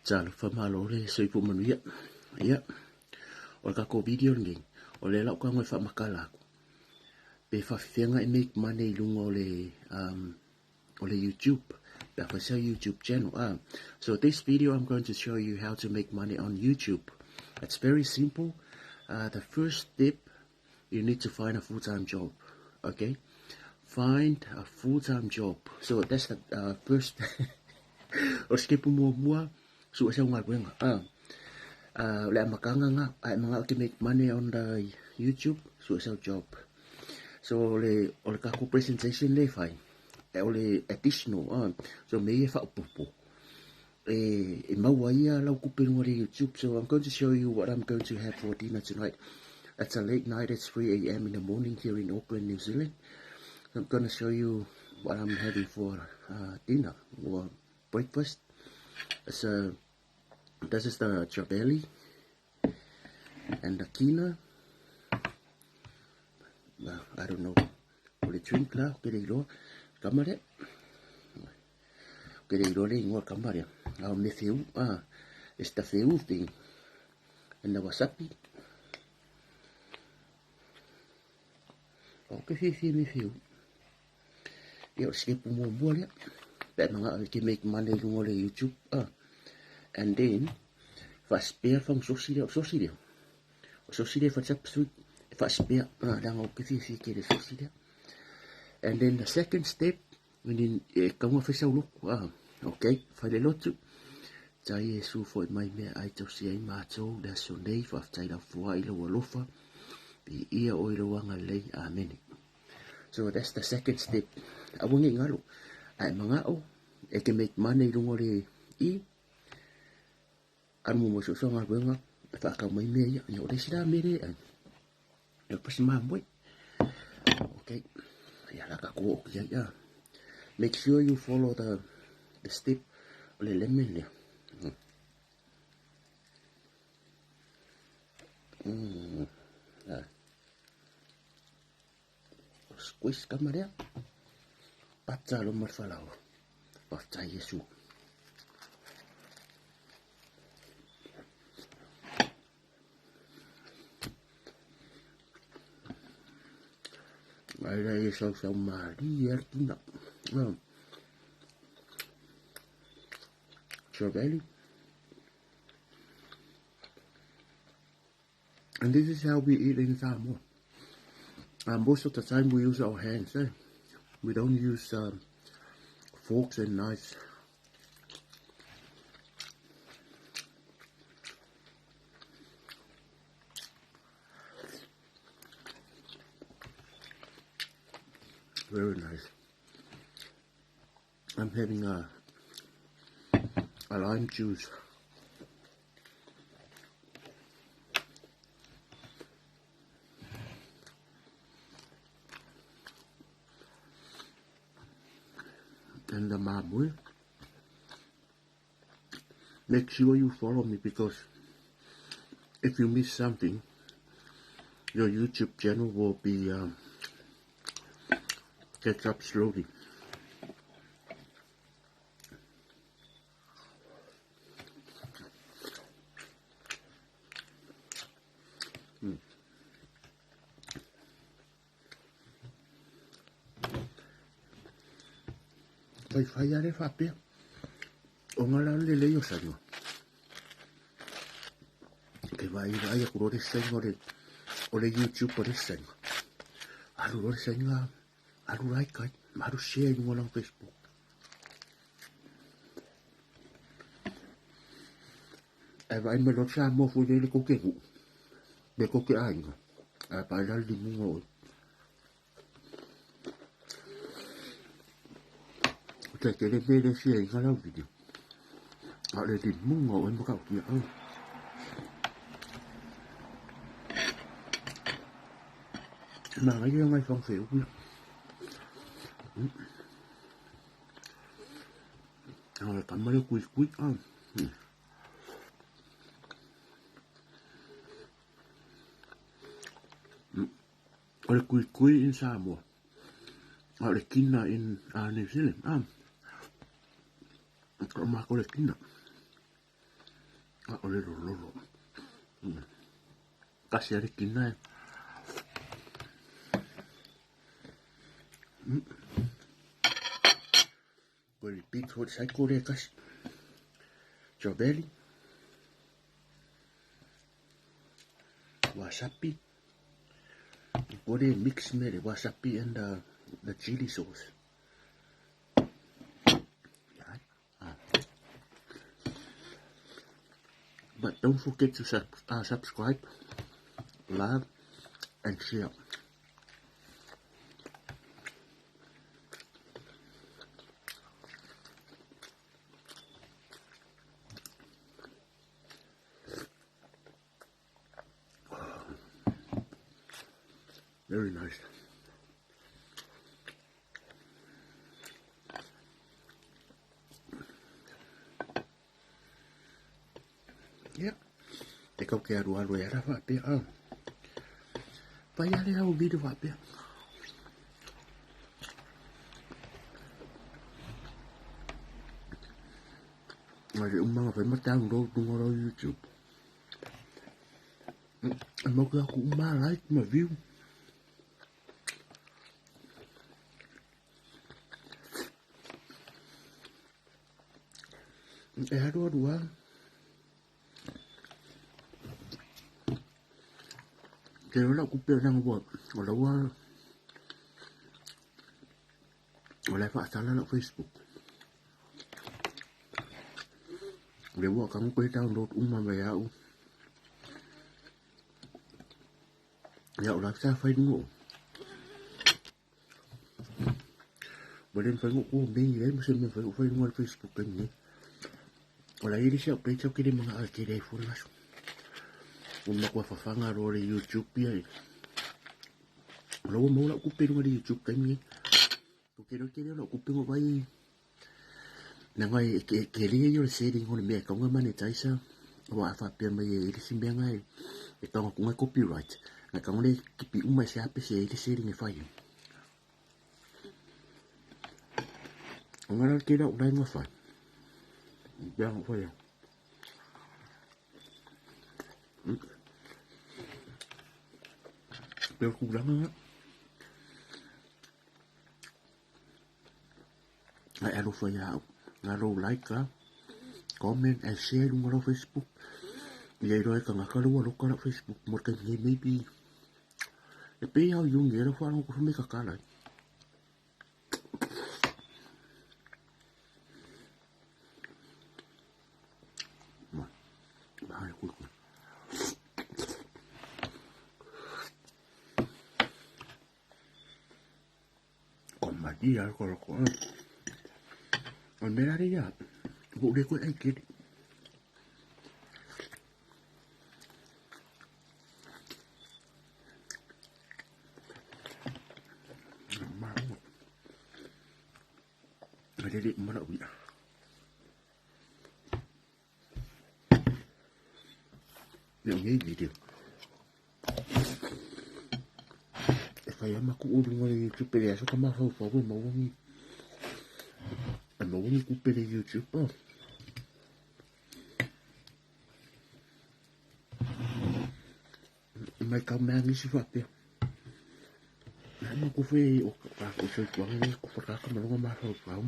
Talofa malo le soifua manuia. Ia, o le tatou video lenei, o lea la ou tago e faamatala atu, pe faafefea e make money i luga o le, um, o le YouTube, pe a fai sau YouTube channel. Ah. So this video I'm going to show you how to make money on YouTube. It's very simple. The first step, you need to find a full-time job. Okay? Find a full-time job. So that's the first o le sitepu muamua, sue sau galuega. Ah. O le amataga lena, a e manao e te make money on the YouTube, sue sau job. So o le, o le tatou presentation lea e fai, o le additional, ah. So mea ia e faaopoopo e, e maua ai ia lau tupe i luga o le YouTube. So I'm going to show you what I'm going to have for dinner tonight. It's a late night, it's 3 a.m. in the morning here in Auckland, New Zealand. So I'm going to show you what I'm having for dinner or breakfast. So this is the trevally and the kina. I don't know. O le drink la, ke le iloa. Kama lea. Ke le iloa le igoa kama lea. A o me feu, ah, it's the feu thing. And the wasabi. O ke fiafia me feu. Ia o le sitepu muamua lea. Pe a manao e te make money i luga o le YouTube. Ah. And then, faa-spare fagusosi lea. O sosi lea. O sosi lea fa-chop suey. E faa-spare. Ah, leaga ou te fiafia tele i le sosi lea. And then the second step, meaning e tatau ona fai sau lotu. Ah, okay, fai le lotu. Tai Iesu foi mai meaai tausia ai matou le aso nei, faafetai lau foai i lou alofa, viia oe i lou agalelei. Amene. So that's the second step. Aua ne i galo. A e manao e te make money i luga o le i, alu muamua sosoa galuega e faatau mai mea ia. Ia o le isi la mea lea e ai, o le pasi mamoe. Okay. Ia la tatou oo atu i ai. Ah. Make sure you follow the step o le lemon lea. Ah. Squeeze kama lea. Pata loma le falaoa. Faafetai Iesu. Ai la e sausau malie lava le kina. Trevally. And this is how we eat in Samoa. Most of the time we use our hands, eh? We don't use forks and knives. Very nice. I'm having a lime juice. And the mamoe. Make sure you follow me, because if you miss something, your YouTube channel will be catch up slowly. Faifai lava le faapea, ona la o le lelei o saina. Ke vaai vaai atu loa le saina o le, o le YouTube o le saina. Alu loa le saina, alu like ai, ma alu share i luga o lana Facebook. Ae vaai mai loa le Samoa foi lele tou te nuu, pe tou te aiga, ae vaai la le limuga o oe. O te tele mea le share ina lau video. A o le limuga o oe matautia au. Manaia ngai fagafeu ia. A o le tama lea kuikui. Ah. O le kuikui in Samoa. A o le kina in New Zealand. Ah. O makou le kina. A o le lololo. Kasi a le kina e. Ko le beetroot saiko le kasi. Strawberry. Wasabi. Ko le mix me le wasabi and the chili sauce. But don't forget to subscribe, like, and share. Very nice. Ia, te kau ke aru aru e ara whapea. Oh. Pai ale au video whapea. Mai le umanga whai mata au rau tunga rau YouTube. E mau ke aku uma like ma view. E aru aru a. Te rola ku pe nang wa o la wa o la fa sala la Facebook. Le wa ka ngo download uma me au. Ya o la sa fai ngo. Ba len fai ngo ko me le mo se me fai fai ngo Facebook kan ni. O la iri se pe ke le mga a ke le fo la so. O ma kwa fafanga ro le YouTube ia. O la mo la ku pe le YouTube kan ni. Ko ke ro ke le ku pe ngo vai. Na ngai ke le yo le setting o le mea ka nga monetize. O a fa pe mai e le simbe ngai. E ka ngo copyright. Na ka le ki uma se ape se le setting e fai. O ngara ke la ulai nga fai. Bea nga fai. Bea ku langa nga. Ai alo fai au. Nga lo like ka. Comment and share lunga lo Facebook. Ia iroa e ka ngaka lua lo ka Facebook. Mo te ngi maybe. E pe au yung era whanau ko me ka kala. Ma, ku ku. Ko ma di ko ko. O me la ria. Ko le ko ai ke. Ma. Le le mana wi. Le ngi video. E whai ama ku uru ngore YouTube pere aso ka mawhau whau e mawangi. E mawangi ku pere YouTube. Oh. Mai ka mea ngisi whapea. Nā ma ku whai o ka ko soi tuanga ni ku whakaka malonga mawhau whau.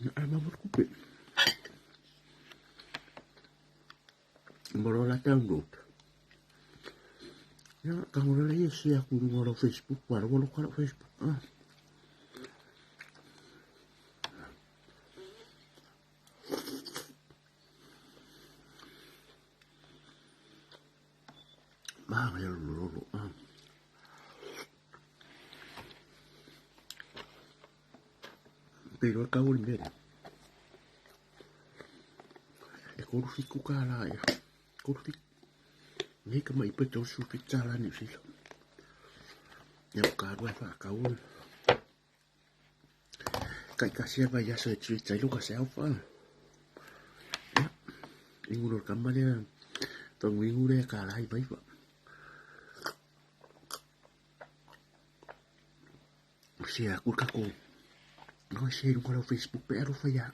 Nā ai mawa kupe. Moro la download. Ya, ka ngora le share ku runga lo Facebook, wa lo ka Facebook. Ah. Ma ya lo lo. Ah. Pero ka o le. E koru fiku ka la ya. Koru fiku. Nei ka mai pe tau su fi tala ni fi. Ya ka rua fa ka o. Kai ka sia vai ya so tui tai lo ka se au fa. Ya. Ingu lo ka male to ngu le ka lai vai fa. Sia ku ka ko. No se lu ko Facebook pe aro fa ya.